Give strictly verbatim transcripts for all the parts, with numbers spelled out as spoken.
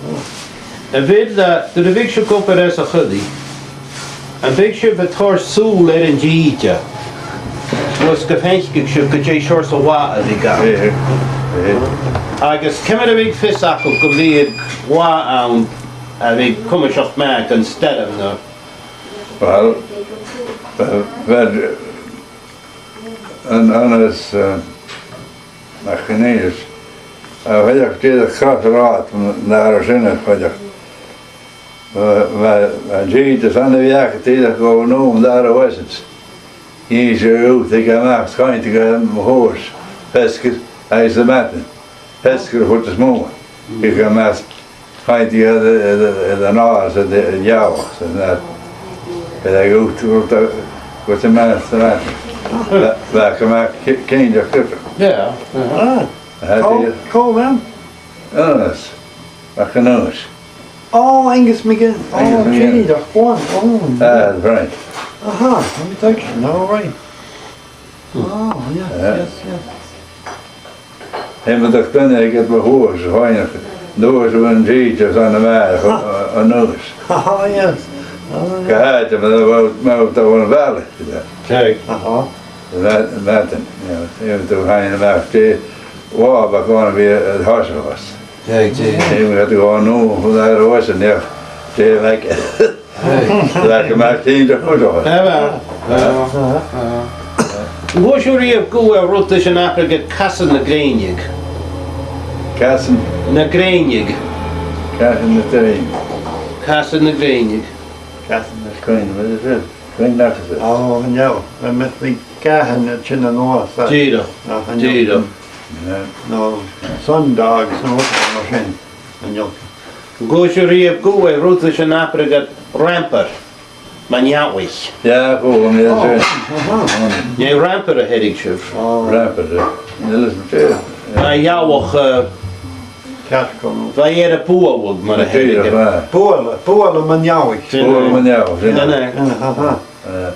A bheil, eh, nuair a bhiodh sibh ag obair anns a' choillidh, am biodh sibh a' toirt sùil air an t-sìde, no 's gum faiceadh sibh gu dè seòrsa là a bhiodh ann? Eh, eh. Agus ciamar a bhiodh fios agaibh gum biodh là ann a bhiodh cuimseach math gun stoirm no? Well, bha, bha, an, an is, eh, nach chan is, a bheil dìreach cross-rathad, an dara sin a chuideachd. Bha, bha, bha an t-sìde san a bhiodh dìreach gu nùm dara uaisle. Dh'innis e riut, thig a-mach, sgaoil, thig a-mach thuas, feasgar, agus a' mhadainn. Feasgar a' chuid as motha. Thig a-mach, sgaoil, thig a-mach, a-mach, a-mach, a-mach, a-mach, a-mach, a-mach, a-mach, a-mach. Bha, bha, a-mach, ci-, cinnteach, cinnteach. Yeah, yeah. Ah. Tha, cò, dìreach. Cò bh' ann? Aonghas MacAonghais. Oh, Aonghas MacAonghais. Oh, Aonghas MacAonghais. Jeez, ach, go on. Oh, ah, right. Aha, let me think. No, right. Oh, yes, yeah, yes, yes. Tha mi a' dol a dh'fhaighneachd, a' dol a dh'fhaighneachd. Nuair a bha an t-sìde san a-mhàireach, a, a, a-nis. Oh, yes. Oh, yes. Gu h-àraid, mar a bha, mar a bha an bhaile, you know. Right. Aha. That, that thing, you know, tha mi a' dol a dh'fhaighneachd, dè, bha, bha, gonna be a, a horse of us. Tha, tha. Tha mi a' dol a dh'fhaighneachd, no, chun air a bhus, an dè, dè, like, Hey. Like a machine to put on. Tha, tha, tha, tha. An cuala sibh riamh gu bheil rud leis an abradh aig Casan na Grèine? Casan? Na Grèine. Casan na Grèine. Casan na Grèine. Casan na Grèine, what is it? Grèine, that is it. Oh, no. I meant the casan a' tighinn a-nuas. Dìreach. Ah, I know. Dìreach. Yeah. No, sundogs, no, mar sin. An cuala sibh riamh gu bheil rud leis an abradh aig Rampar, mun Ealaich? Yeah, chuala mi sin. Oh, aha. An e Rampar a theireadh sibh? Oh. Rampar, yeah. Nil is an tè. Bha e eòlach, eh, ceart gu leòr. Bha e air a bualadh, mar a theireadh. Bualadh, bualadh mun Ealaich. Sin e. Bualadh mun Ealaich, sin e. Sin e. Aha. Eh.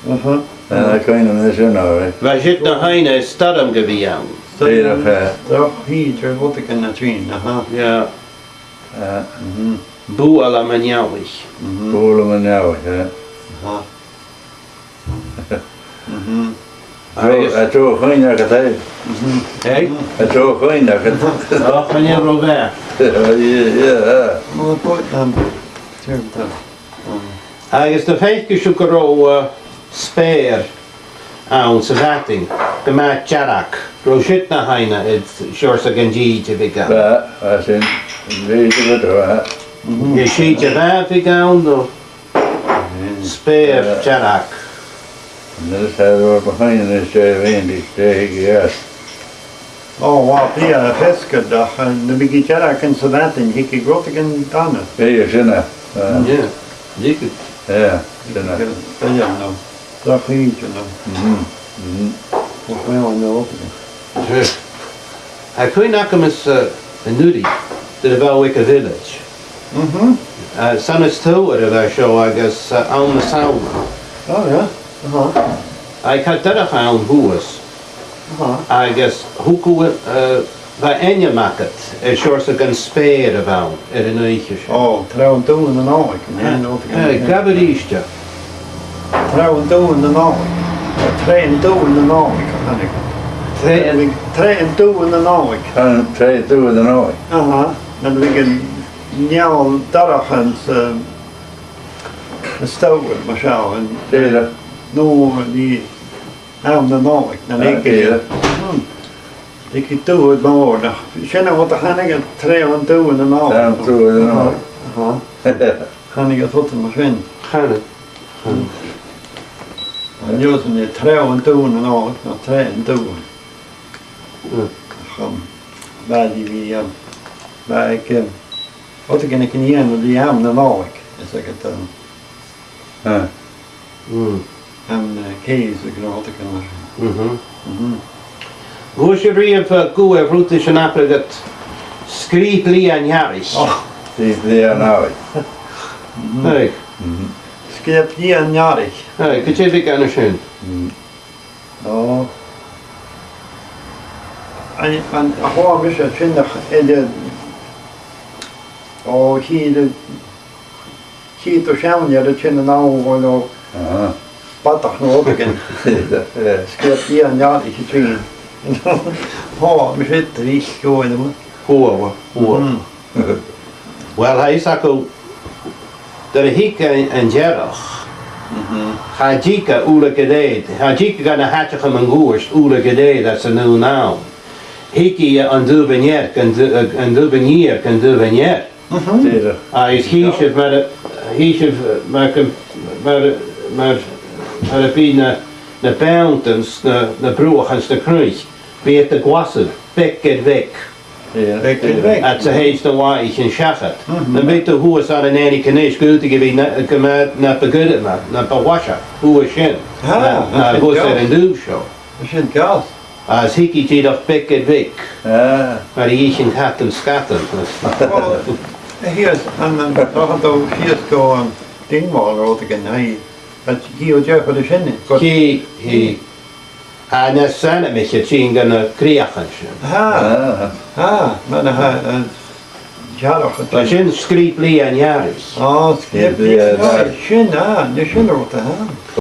Aha. Eh, cuimhne agam air sin, all right. Bha siud na h-aon stoirm gu bhith ann. Stoirm, eh, droch shìde, rudeigin a' tighinn, aha. Yeah. Eh. Mhm. Bualadh mun Ealaich. Mhm. Bualadh mun Ealaich, eh. Aha. Mhm. Agus a' dol a chuimhne agad, eh? Mhm. Eh? A' dol a chuimhne agad. Oh, chan eil ro mhath. Yeah, yeah. Well, but, um, turn it down. Agus dè faiceadh sibh gun robh, eh, speur ann sa mhadainn, gu math dearg, robh siud na h-aon, eh, seòrsa gun tìde a bhiodh ann? Bha, bha sin, an tìde a bhiodh, bha. An e sìde mhath a bhiodh ann, no speur dearg? An e sin rud a chuimhne agad, dè bhiodh, dè thigeadh às? Ò, bha, bhiodh e feasgar, ach, eh, nam biodh i dearg anns a' mhadainn, thigeadh rudeigin dona. Bhiodh, sin e. Eh. Yeah, thigeadh. Yeah, sin e. Bhiodh, no. Droch shìde, no. Mhm, mhm. Ach, well, no, okay. Tha cuimhne agam-s', eh, an-uiridh, nuair a bha mi aig a' village. Mhm. Eh, 's ann as t-fhoghar a bha seo agus, eh, àm na Samhna. Oh, yeah. Aha. Agus cha do dh'fhàg e ann shuas. Aha. Agus thugadh, eh, bha ainm agad air seòrsa gun speur a bh' ann air an oidhche sin. Ò, Treabh an Dubhain a Nollaig, an e, an e, eh, gabh a-rithist e. Treabh an Dubhain a Nollaig. Treabh an Dubhain a Nollaig, a thàinig. Treabh an Treabh an Dubhain a Nollaig. Treabh, Treabh an Dubhain a Nollaig. Aha, na bhiodh an neul dorcha anns an, an stobhar, mar seo, an, dìreach, no, an e, àm na Nollaig, na, ah, leig e. Dìreach. Hmm. Leig e dubhar mòr, nach, sin an rud a thàinig an Treabh an Dubhain a Nollaig. Treabh an Dubhain a Nollaig. Aha. Thàinig an rud mar sin. Thàinig. Thàinig. An e sin e, Treabh an Dubhain a Nollaig, no Treabh an Dubhain. Mm. Ach, um, bha e, bha, um, bha e aig, um, rud aig an, aig an fhìon a bha àm na Nollaig, is aig an, um, ah. Mm. Àm, eh, cèis aig an rud aig an. Mhm. Mhm. An cuala sibh riamh, eh, gu bheil rud leis an abradh aig Sgrìob Liath an Earraich? Oh. Sgrìob Liath an Earraich. Mhm. Hey. Mhm. Sgrìob Liath an Earraich. Hey, gu dè bhiodh ann an sin? Mhm. Ò. An, an, a chuala mise sin ach, eh, de, O, chì thu, chì thu seann fhear a' tighinn a-nall, o, no, aha, badach no rudeigin. Sgiath dìon nearaiche a' tighinn. O, mise tric, o, an-diugh. Fhuair, fhuair. Mm. Uill, tha fhios agaibh, nuair a thig an, an t-earrach, mhm, cha tig e uile gu lèir, cha tig e gu na h-àiteachan mun cuairt uile gu lèir anns an aon àm. Thig e an taobh an ear, an taobh, an taobh an iar, an taobh an ear. Mhm. Dìreach. Agus chì sibh mar a, chì sibh mar gu, mar, mar, mar a bhiodh na, na beanntan 's na, na bruachan 's na cnuic, bidh iad a' glasadh beag air bheag. Yeah, beag air beag. Agus a' toirt na làithean seachad. Mhm. Nam biodh tu shuas ann an Inbhir Nis, dh'fhaodadh e a bhith na, gu math na bu ghoirme, na bu mhaise, shuas sin. Ah, na, na sin shuas air an taobh seo. Sin ceart. Agus thig e dìreach beag air bheag. Ah. Mar a dh'ith an cat an sgadan. Well, here's, and then, talking about, here's go on, Dingwall Road again, hey. But he was there for the shinny. He, he. Tha e nas anmoiche a' tighinn gu na crìochan sin. Aha. Ah. Ah, mar a tha, eh, dearg. Tha sin sgrìob-lìn an earraich. Ah, sgrìob-lìn an earraich. Sin, ah, nì sin rud, aha.